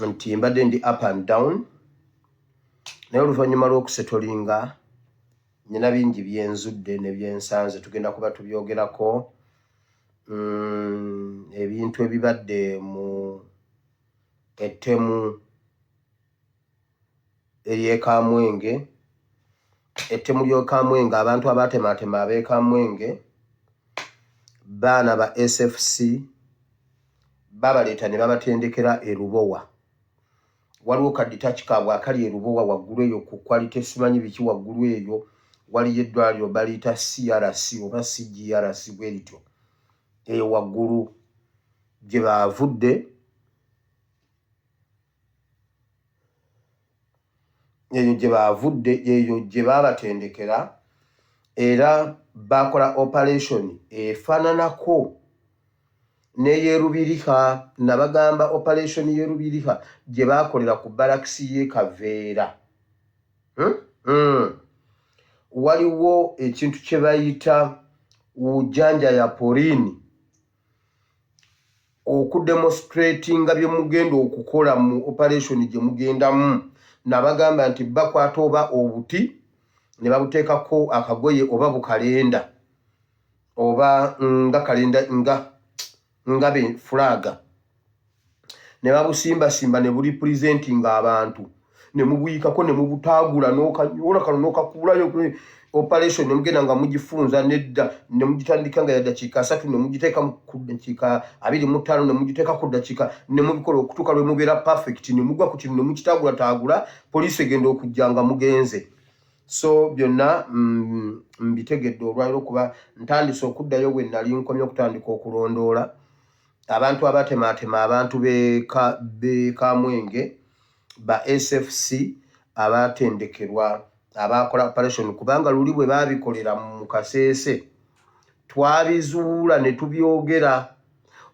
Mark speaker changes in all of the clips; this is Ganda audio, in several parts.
Speaker 1: nti mbadde ndi up and down, naye oluvannyuma lw'okusetolinga nina bingi byenzudde ne byensanze, tugenda kuba tubyogerako. Ebintu ebibadde mu ettemu ery'e Kamwenge, ettemu ly'e Kamwenge, abantu abaatemaatema ab'e Kamwenge, baana ba SFC babaleeta ne babatendekera e Lubowa. Waliwo ka detach kaabwe akali e Lubowa waggulu eyo ku quality simanyi biki waggulu eyo waliyo eddwaliro baliyita CRC oba CGRC bwe lityo eyo waggulu gye baavudde eyo gye baavudde eyo gye baabatendekera era baakola operation efaananako n'ey'e Lubiriha. Nabagamba operation y'e Lubiriha gye baakolera ku balakisi y'e Kaveera. Hmm? Hmm. Waliwo ekintu kye bayita ujanja ya porini okudemonstratinga bye mugenda okukola mu operation gye mugendamu. Nabagamba nti bakwata oba obuti ne babuteekako akagoye oba bukalenda oba nga kalenda nga nga be fulaga ne babusimbasimba ne bulipulizentinga abantu ne mubuyikako ne mubutaagula n'okanyola kano n'okakuulayo operation ne mugenda nga mugifunza nedda ne mugitandika nga ya ddakiika 30 ne mugiteeka ku ddakiika 25 ne mugiteeka ku ddakiika ne mubikola okutuuka lwe mubeera perfect ne mugwa ku kintu ne mukitaagulataagula poliisi egenda okujja nga mugenze. So byonna mbitegedde olwaliro kuba ntandise okuddayo we nali nkomye okutandika okulondoola abantu abatemaatema abantu b'e Kamwenge ba SFC abatendekerwa abakola operation kubanga luli bwe baabikolera mu Kasese twabizuula ne tubyogera.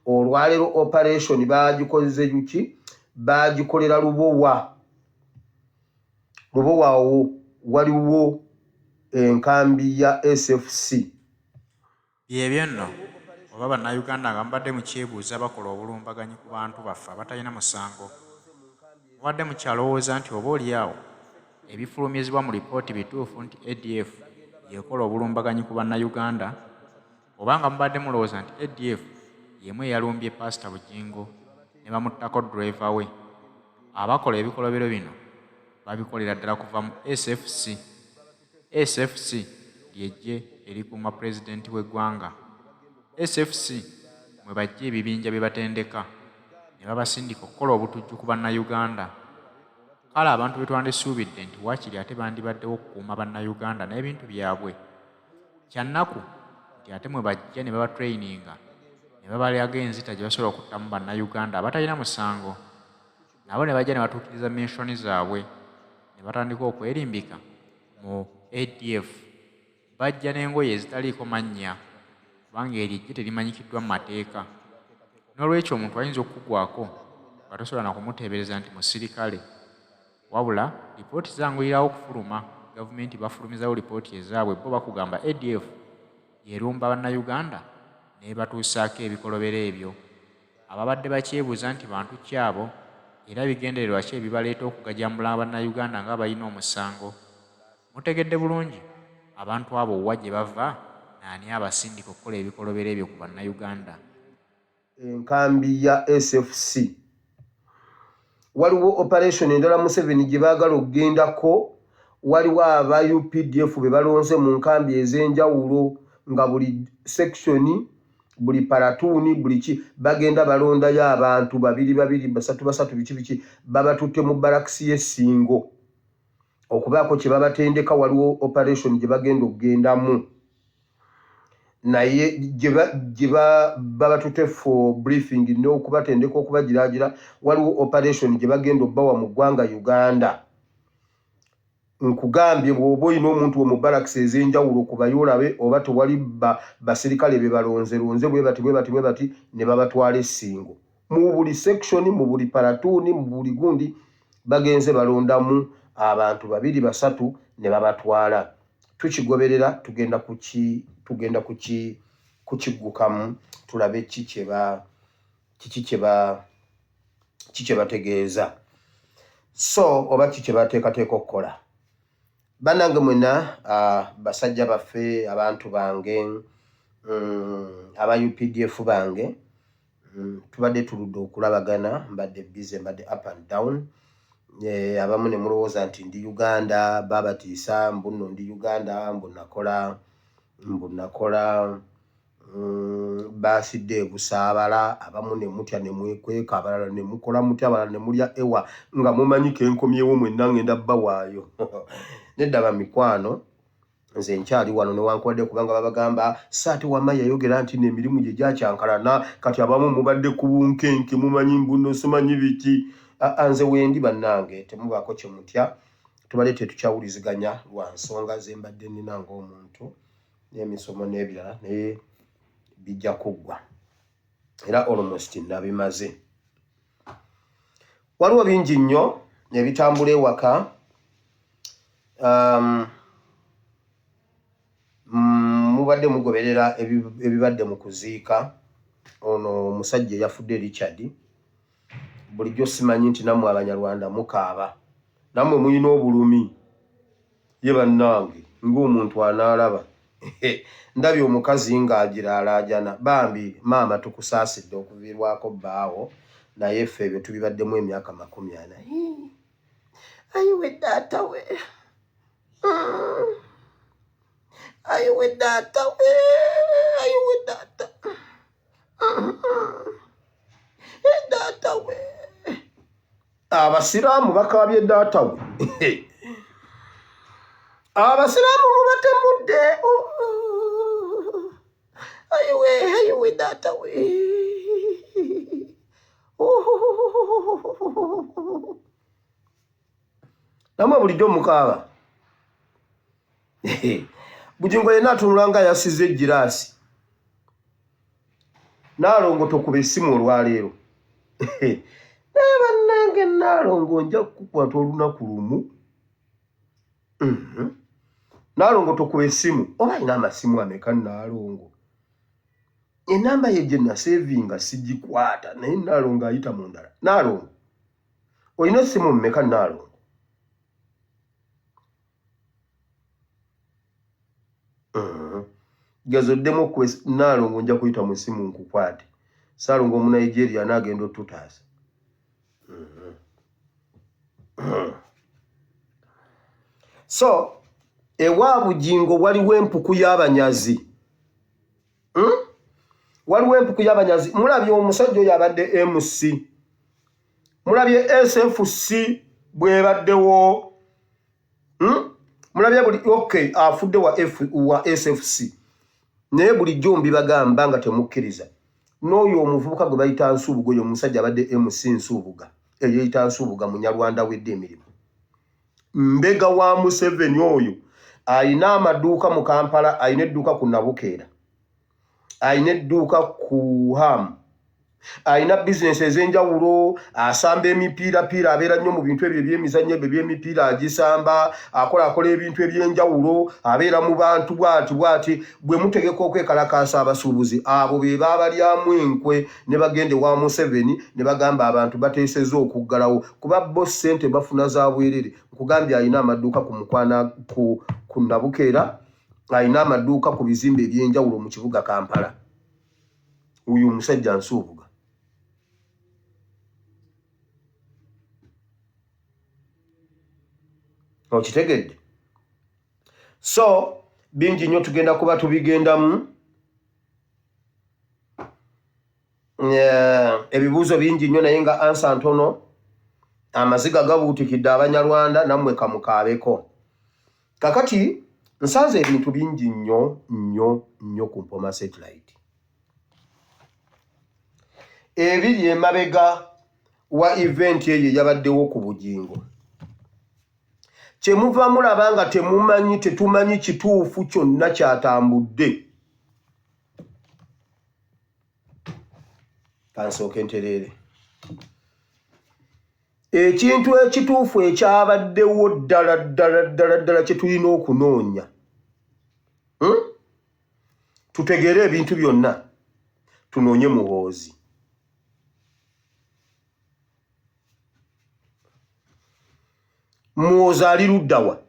Speaker 1: Olwaleero operation baagikoze ki? Baagikolera Lubowa. Lubowa awo waliwo enkambi ya SFC.
Speaker 2: Byebyo nno oba Bannayuganda nga mubadde mukyebuuza abakola obulumbaganyi ku bantu baffe abatalina musango, mubadde mukyalowooza nti oba olyawo ebifulumizibwa mu lipooti bituufu nti ADF y'ekola obulumbaganyi ku Bannayuganda? Oba nga mubadde mulowooza nti ADF y'emu eyalumbye Paasita Bugingo ne bamuttako ddereeva we? Abakola ebikolobero bino babikolera ddala kuva mu SFC. SFC ly'eggye erikuuma Pulezidenti w'eggwanga. SFC mwe baggya ebibinja bye batendeka ne babasindika okukola obutujju ku Bannayuganda. Kale abantu be twandisuubidde nti waakiri ate bandibaddewo okukuuma Bannayuganda n'ebintu byabwe. Kya nnaku nti ate mwe bajja ne babatrayininga ne babalaga enzita gye basobola okuttamu Bannayuganda abatalina musango. Nabo ne bajja ne batuukiriza minsoni zaabwe ne batandika okwerimbika mu ADF. Bajja n'engoye ezitaliiko mannya kubanga eryo eggye terimanyikiddwa mu mateeka. Noolwekyo omuntu ayinza okukugwako nga tosobola na kumuteebereza nti musirikale. Wabula lipooti zanguyirawo okufuluma, gavumenti bafulumizawo lipooti ezaabwe bo bakugamba ADF y'erumba Bannayuganda n'ebatuusaako ebikolobero ebyo. Ababadde bakyebuuza nti bantu ki abo era bigendererwa ki ebibaleeta okugajambula Bannayuganda ng'abalina omusango? Mutegedde bulungi abantu abo wa gye bava n'ani abasindika okukola ebikolobero ebyo ku Bannayuganda?
Speaker 1: Enkambi ya SFC. Waliwo operation endala Museveni gye baagala okugendako. Waliwo aba UPDF be balonze mu nkambi ez'enjawulo nga buli section, buli paratuuni, buli ki bagenda balondayo abantu babiri babiri, basatu basatu, biki biki, babatutte mu barakisi y'e Ssingo okubaako kye babatendeka. Waliwo operation gye bagenda okugendamu naye gye babatute for briefing n'okubatendeka okubagiraagira. Waliwo operation gye bagenda obbawa mu ggwanga Uganda. Nkugambye bw'oba olina omuntu wo mu barracks ez'enjawulo kubayo olabe oba tewali baserikale be balonzeronze bwe bati bwe bati bwe bati ne babatwala e Ssingo. Mu buli section, mu buli paratuuni, mu buli gundi bagenze balondamu abantu babiri basatu ne babatwala. Tukigoberera, tugenda kuki tugenda kuki kukiggukamu tulabe ki kye ba kiki kye ba Ki kye bategeeza so oba ki kye bateekateeka okukola? Bannange mwena basajja baffe, abantu bange, aba UPDF bange, tubadde tuludde okulabagana, mbadde busy, mbadde up and down. Abamu ne mulowooza nti ndi Uganda, babatiisa mbu nno ndi Uganda, mbu nakola, mbu nakola baasidde ebusaabala. Abamu ne mutya ne mwekweka, abalala ne mukola mutya, abalala ne mulya ewa nga mumanyi kenkomyewo mwenna ngenda bbawaayo. Nedda bamikwano, nze nkyali wano newankubadde kubanga babagamba saate wamma yayogera nti n'emirimu gye gyakyankalana. Kati abamu mubadde ku bunkenke, mumanyi mbuno simanyi biki. Aa, nze wendi bannange, temubaako kye mutya. Tubadde tetukyawuliziganya lwa nsonga ze mbadde nnina ng'omuntu n'emisomo n'ebirala, naye bijja kuggwa era almost nabimaze. Waliwo bingi nnyo ebitambula ewaka. Mubadde mugoberera ebibadde mu kuziika ono omusajja eyafudde Richard. Bulijjo simanyi nti nammwe Abanyarwanda mukaaba, nammwe mulina obulumi. Ye bannange, ng'omuntu anaalaba ndabye omukazi ng'agira alaajana. Bambi maama, tukusaasidde okuviirwako bbaawo, naye ffe ebyo tubibaddemu emyaka 40. Ayiwe taata we, ayiwe taata we, ayiwe taata, taata we. Abasiraamu bakaabye daata we, abasiraamu mubatemudde. Ayiwe, ayiwe daata we. Namwe bulijjo mukaaba. Bugingo yenna atunula nga yasize egiraasi. Naalongo, tokuba essimu olwaleero. Naye bannange, Naalongo, nja kukukwata olunaku lumu. Naalongo, tokuba essimu. Oba alina amasimu ameka Naalongo? Enamba ye gye nasevinga sigikwata, naye Naalongo ayita mu ndala. Naalongo, olina essimu mmeka Naalongo? Geza oddemu okuba Naalongo, nja kuyita mu ssimu nkukwate. Saalongo Omunigeria anaagenda otutaasa. So ewa Bugingo waliwo empuku y'abanyazi, Waliwo empuku y'abanyazi. Mulabye omusajja oyo abadde MC, mulabye SFC bwebaddewo, Mulabye buli okay afudde wa F, wa SFC, naye bulijjo mbibagamba nga temukkiriza. N'oyo omuvubuka gwe bayita Nsuubuga, oyo omusajja abadde MC Nsuubuga, eyeyita Nsuubuga, Munyarwanda wedde emirimu, mbega wa Museveni. Oyo alina amaduuka mu Kampala, alina edduuka ku Nabukeera, alina edduuka ku Ham, alina bizinesi ez'enjawulo, asamba emipiirapiira, abeera nnyo mu bintu ebyo ebyemizannyo, ebyo ebyemipiira agisamba, akola akola ebintu eby'enjawulo, abeera mu bantu bwati bwati. Bwe mutegeka okwekalakaasa, abasuubuzi abo be baabalyamu enkwe ne bagenda ewa Museveni ne bagamba abantu bateesezza okuggalawo, kuba bo ssente bafuna za bwerere. Nkugambye, alina amaduuka ku Mukwana, ku Nabukeera, alina amaduuka ku bizimbe ebyenjawulo mu kibuga Kampala. Oyo omusajja Nsuubuga okitegedde. So bingi nnyo tugenda kuba tubigendamu. Ebibuuzo bingi nnyo naye nga answer ntono. Amaziga gabuutikidde Abanyarwanda, nammwe kamukaabeko. Kakati nsanze ebintu bingi nnyo nnyo nnyo ku Mpoma Satellite ebiri emabega wa event eyo eyabaddewo ku Bugingo. Kyemuva mulaba nga temumanyi, tetumanyi kituufu kyonna kyatambudde. Kansooke ntereere ekintu ekituufu ekyabaddewo ddala ddala ddala ddala kye tulina okunoonya, Tutegeere ebintu byonna, tunoonye Muhoozi. Muhoozi ali luddawa?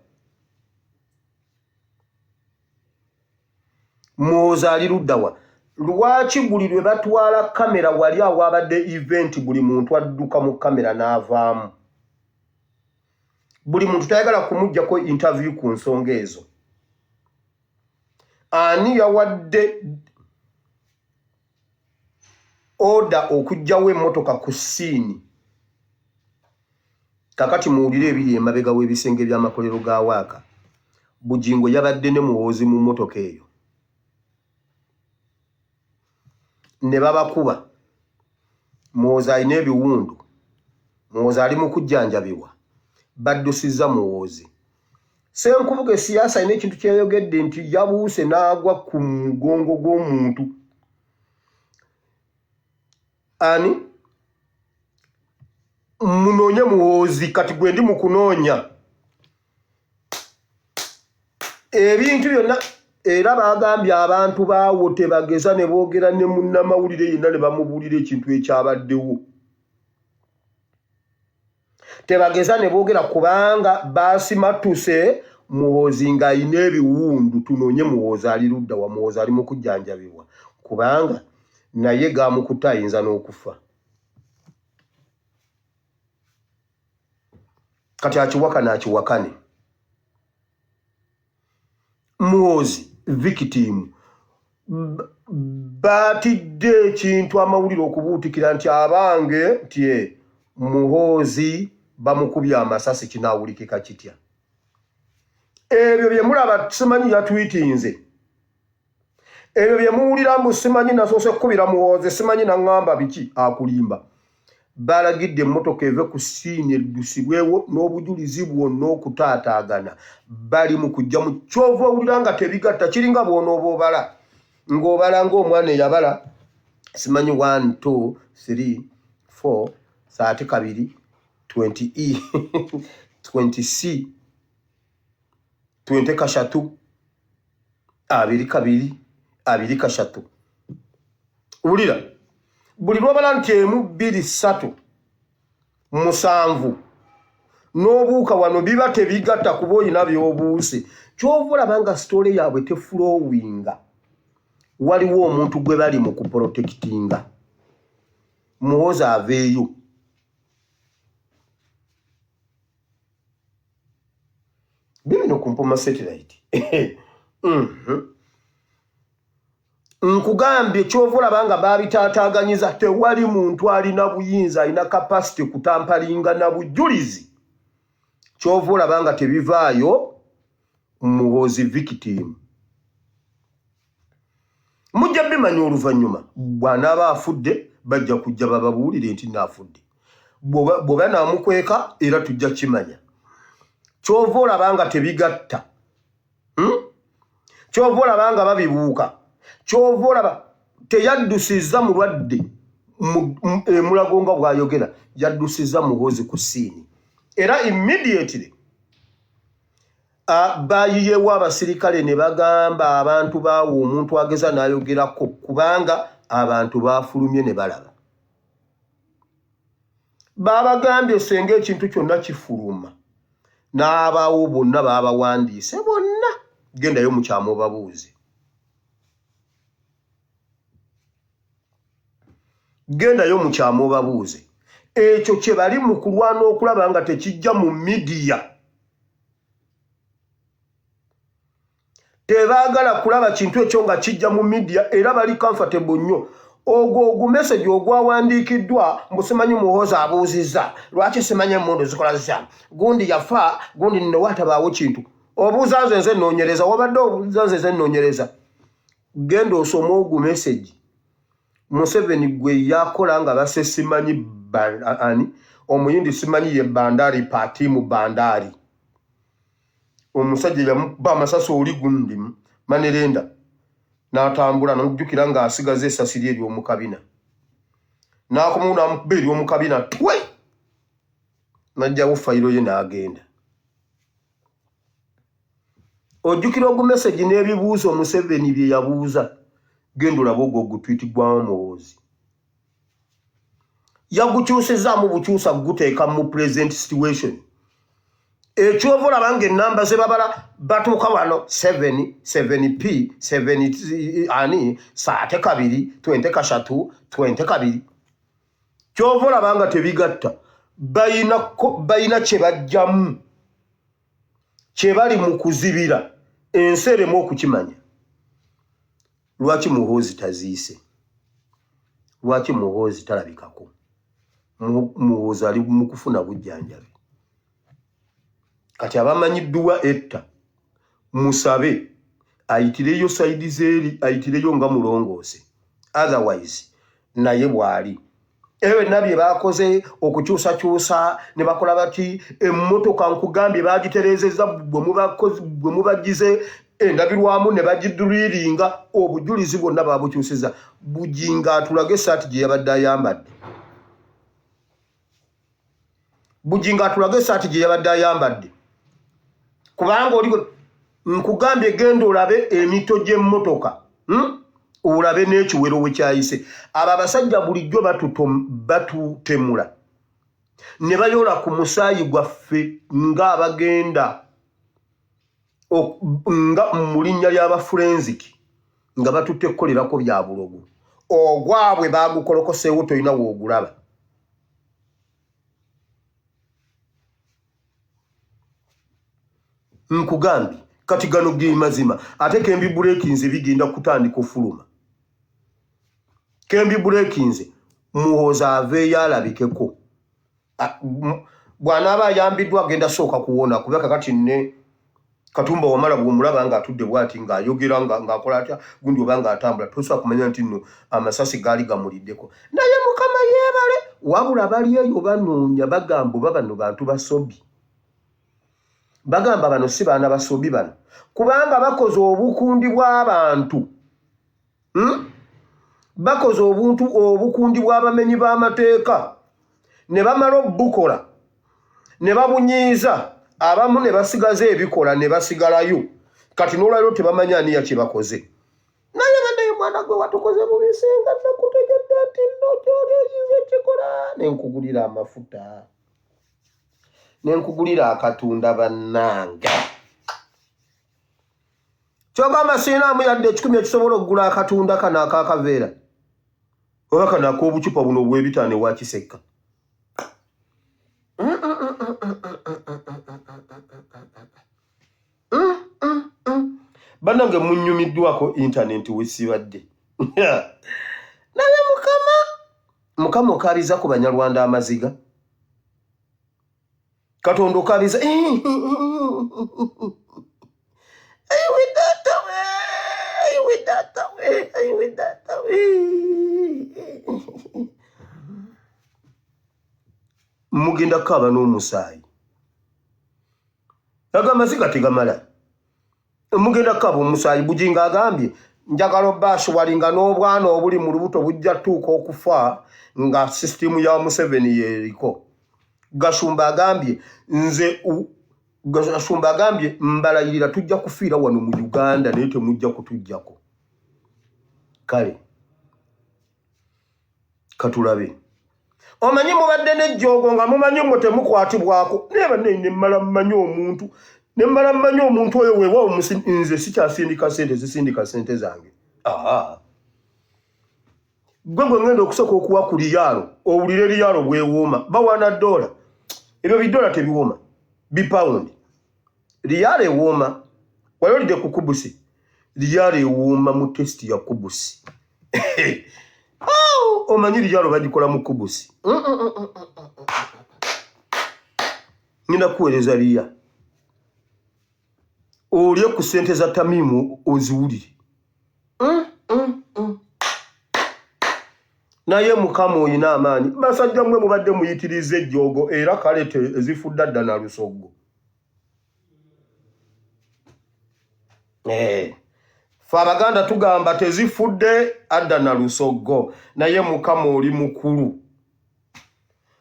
Speaker 1: Muhoozi ali luddawa? Lwaki buli lwe batwala kamera wali awabadde event buli muntu adduka mu kamera n'avaamu? Buli muntu tayagala kumuggyako interview ku nsonga ezo. Ani yawadde oda okuggyawo emmotoka ku siini? Kakati muwulire ebiri emabega w'ebisenge by'amakolero ga waaka. Bugingo yabadde ne Muhoozi mu mmotoka eyo ne babakuba. Muhoozi alina ebiwundu, Muhoozi ali mu kujjanjabibwa, baddusizza Muhoozi. Ssenkubuge siyaasa alina ekintu kyeyayogedde nti yabuuse n'agwa ku mugongo gw'omuntu. Ani munoonye Muhoozi? Kati gwe ndi mu kunoonya ebintu byonna, era bagambye abantu baawo tebageza ne boogera ne munnamawulire yenna ne bamubuulira ekintu ekyabaddewo. Tebageza ne boogera kubanga baasimattuse Muhoozi ng'alina ebiwundu. Tunoonye Muhoozi ali ludda wa? Muhoozi ali mu kujjanjabibwa kubanga naye gamukutte, ayinza n'okufa. Kati akiwakana akiwakane. Muhoozi victim. Batidde ekintu amawulire okubuutikira nti abange nti Muhoozi bamukubye amasasi, kinaawulikika kitya? Ebyo bye mulaba simanyi yatwitinze, ebyo bye muwulira mbu simanyi nasoose kukubira Muhoozi, simanyi naŋŋamba biki, akulimba. Balagidde emmotoka eve ku siini eddusibwewo n'obujulizi bwonna okutaataagana bali mu kujja mu kyova owulira nga tebigatta. Kiringa bw'onooba obala ng'obala ng'omwana eyabala simanyi 1 2 3 4 30 kabiri 20 e 20 c 20 kashatu 22 23. Wulira buli lwobala nti 1 2 3 7 n'obuuka wano biba tebigatta kuba olina by'obuuse. Kyova olaba nga sitole yaabwe tefulowinga, waliwo omuntu gwe bali mu kuprotectinga. Muhoozi aveeyo. Bibino ku Mpoma satellite. Nkugambye kyova olaba nga babitaataaganyiza. Tewali muntu alina buyinza, alina capacity kutampalinga na bujulizi. Kyova olaba nga tebivaayo. Muhoozi victim mujja bimanya oluvannyuma. Bw'anaaba afudde bajja kujja bababuulire nti naafudde. Bw'oba naamukweka era tujja kimanya. Kyova olaba nga tebigatta, Kyova olaba nga babibuuka. Kyova olaba teyaddusizza mulwadde emulago nga bw'ayogera, yaddusizza Muhoozi ku siini era immediately bayiyewo abasirikale ne bagamba abantu baawo omuntu ageza n'ayogerako kubanga abantu baafulumye ne balaba. Babagambye senga ekintu kyonna kifuluma n'abaawo bonna babawandiise bonna, gendayo mukyama obabuuze, gendayo mukyama obabuuze. Ekyo kye bali mu kulwana okulaba nga tekijja mu midiya. Tebaagala kulaba kintu ekyo nga kijja mu midiya era bali comfortable nnyo. Ogwo ogumesegi ogwawandiikiddwa mbu simanyi Muhoozi abuuzizza lwaki simanyi emmundu zikola zitya, gundi yafa, gundi nno watabaawo kintu. Obuuza nze, nze nnoonyereza, wabadde obuuza nze, nze nnoonyereza. Genda osome ogumesegi Museveni gwe yakola nga base simanyi ani omuyindi simanyi ye Bandari party mu Bandari, omusajja yamukuba amasasi oli gundi manerenda n'atambula n'ojjukira ng'asigaza essasi lye ery'omu kabina, n'akomawo n'amukuba ery'omu kabina twe n'aggyawo fayiro ye n'agenda. Ojjukira ogumesegi n'ebibuuzo Museveni bye yabuuza? Genda olabe ogwo ogutwiti gwa Muhoozi, yagukyusizaamu bukyusa guteeka mu present situation. Ekyova olaba nga ennamba ze babala batuuka wano 7 7p 7 ani saate kabiri twente kashatu twente kabiri. Kyova olaba nga tebigatta, balina kye bajjamu kye bali mu kuzibira ensi ereme okukimanya. Lwaki Muhoozi taziise? Lwaki Muhoozi talabikako? Muhoozi ali mu kufuna bujjanjabi. Kati abamanyi dduwa etta musabe ayitireyo sayidi zeeri, ayitireyo nga mulongoose, otherwise naye bw'ali ebyo byonna bye baakoze okukyusakyusa ne bakola bati emmotoka nkugambye baagitereezezza bwe mubagize endabirwamu ne bagidriiringa, obujulizi bwonna baabukyusiza. Bugingo atulage essaati gye yabadde ayambadde. Bugingo atulage esaati gye yabadde ayambadde, kubanga oli nkugambye genda olabe emito gy'emmotoka, Olabe n'ekiwero we kyayise. Abo abasajja bulijjo batutemula ne bayola ku musaayi gwaffe ng'abagenda nga mu linnya ly'abaforensiki nga batutte kukolerako bya bulogo. Ogwabwe baagukolokoseewo, tolina woogulaba. Nkugambye kati gano ge mazima, ate kembi burekinze bigenda kutandika ofuluma. Kembi burekinze Muhoozi aveeyo alabikeko. Bw'anaaba ayambiddwa agenda sooka kuwona, kuba kakati ne Katumba Wamala bw'omulaba ng'atudde bw'ati ng'ayogera ng'akola atya gundi oba ng'atambula, tosobola kumanya nti nno amasasi gaali gamuliddeko. Naye Mukama yeebale, wabula bali eyo banoonya, bagamba oba bano bantu basobi, bagamba bano si baana basobi bano, kubanga bakoze obukundi bw'abantu, Bakoze obuntu obukundi bw'abamenyi b'amateeka ne bamala obukola ne babunyiiza abamu ne basigaza ebikola ne basigalayo. Kati n'olwaliro tebamanyi ani yakibakoze. Naye banaye mwana gwe watukoze bubi, singa nakutegedde nti nno gyoli oyinza okikola ne nkugulira amafuta ne nkugulira akatunda. Bannange, kyogamba siinaamu yadde 100 ekisobola okugula akatunda kano akakaveera oba kano ak'obucupa buno obw'ebitaano ewa Kisekka. Bannange, munyumiddwako intaneti wesibadde, naye Mukama, Mukama okabiza ku Banyarwanda amaziga. Katonda okabiza. Ayiwe data we, ayiwe data we, ayiwe data we. Mugenda kukaaba n'omusaayi, ago amaziga tegamala, mugenda kukaaba omusaayi. Bugingo agambye njagala obaashuwalinga n'obwana obuli mu lubuto bujja tuuka okufa nga sisitimu ya Museveni yeriko. Gashumba agambye nze, Gashumba agambye mbalayirira tujja kufiira wano mu Uganda naye temujja kutujjako. Kale katulabe. Omanyi mubadde n'ejjoogo nga mumanyi mwe temukwatibwako, naye bannaye nemmala mmanyi omuntu, nemmala mmanyi omuntu oyo. Weewaawo, nze sikyasindika sente, zisindika sente zange. Gwe gwe ngenda okusooka okuwa ku liyaalo, owulire liyaalo bwewooma. Bawaana dola, ebyo bidola tebiwooma, bipawundi. Liyaalo ewooma. Wali olidde ku kubusi? Liyaalo ewooma mu taste ya kubusi. Omanyi liyaalo bagikola mu kubusi. Ngenda kuweereza liya olye ku sente za Tamimu oziwulire. Naye Mukama oyina amaanyi. Basajja mmwe mubadde muyitiriza ejjoogo, era kale ezifudde adda na lusoggo. Eh. Fe Abaganda tugamba tezifudde adda na lusoggo, naye Mukama oli mukulu.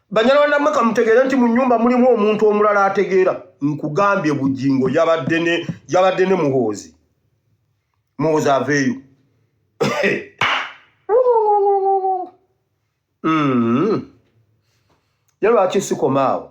Speaker 1: Banyarwanda mmwe kamutegeere nti mu nnyumba mulimu omuntu omulala ategeera. Nkugambye Bugingo yabadde ne Muhoozi. Muhoozi aveeyo. Ye lwaki sikoma awo?